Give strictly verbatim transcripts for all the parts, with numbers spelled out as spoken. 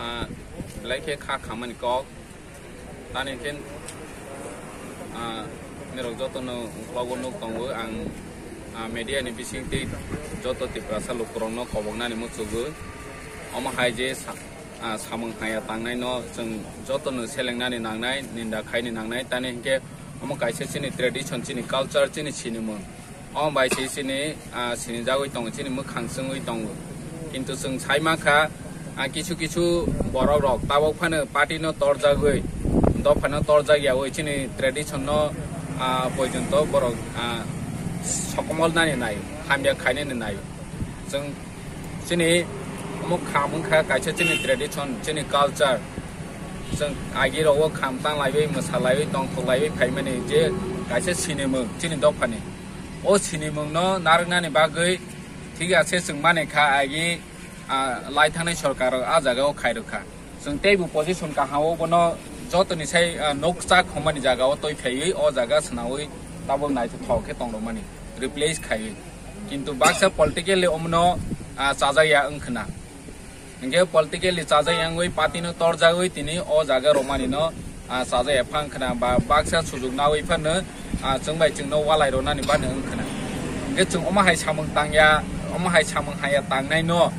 Ah, belai khe kha khamani kok. Tani khe, ah, nirok jotono uklogo nuk tongo ang, ah, media ni bising tei joto Tiprasa lukurokno koboknani muchugo. Omo hai je sa-, ah, samung haya tangnai no chwng jotono selengnani nangnai, ninda khaini nangnai. Tani hinkhe omo kaisa chini tradition, chini culture, chini sinimung. Omo bai se chini, ah, sinijagwi tongo, chini mwkhang chwngwi tongo. Kintu chwng sai mankha, ah, kisu kisu borok rok tabok phano party no torjagwi, dopha no torjak yawi chini tradition no, ah, poijonto borok, ah, sokomol nani nai, hamya khainani nai. Chwng chini omo kham wngkha kaisa chini tradition, chini culture. Chwng agi rogo kham tanglaiwi, mwsalaiwi, tongthoklaiwi phaimani je kaisa sinimung chini dophani. O sinimungno narwknani bagwi thik ase chwng mani kha agi, ah, lai thangnai sorkar rok ah jaga o khairokha. Chwng teibo position kaham o bono jotoni sai, ah, noksa khomani jaga o toi phaiwi o jaga swnawi tabuk naithothok khe tongrokmani replace khaiwi. Kintu baksa politically omono, ah, chajakya wngkhwna. Hinkhe politically chajak yangwi party no torjagwi tini o jaga romani no, ah, chajak ya phang khna ba baksa sujuk nawi phano, ah, chwng bai chwngno walai ronani bani wng khna. Hinkhe chwng omo hai samung tangya, omo hai samung haya tangnai no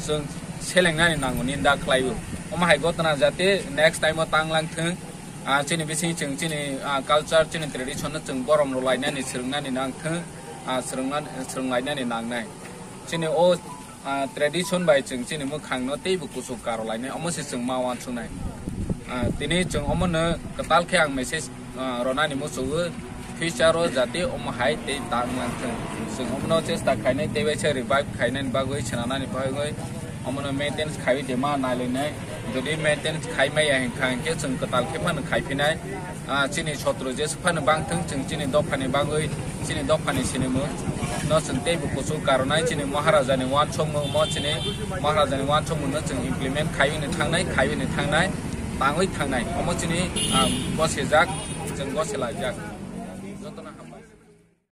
chwng selengnani nango ninda khlaio. Omo hai gotna jate next time o tang lang thung, ah, chini bising chwng chini, ah, culture chini tradition no chwng borom rw lainani swrwngnani nang thung, ah, swrwngna-, swrwng lainani nangnai. Chini o ah, tradition bai chwng chini mwkhang no teibo kuchuk karo lainai, omo se chwng ma uansuknai. Ah, tini chwng omo no kwtal khe ang message, ah, ronani muchungo, future o jate omo hai tei tang manthung. Chwng omo no chesta khainai tei bai se revive khainani bagwi, swnanani bagwi, omo no maintenance khaiwi de ma nailainai. Jodi maintenance khai maya hinkha hinkhe chwng kwtal khe phano khai phinai. Ah, chini sotro jesa phano bangthung, chwng chini dophani bagwi, chini dophani sinimung no chwng teibo kuchuk karonai, chini Maharajani uansukmung mo chini Maharajani uansukmung no chwng implement khaiwi ni thangnai, khaiwi ni thangnai, tangwi thangnai. Omo chini, ah, gosijak, chwng gosilaijak. Jotono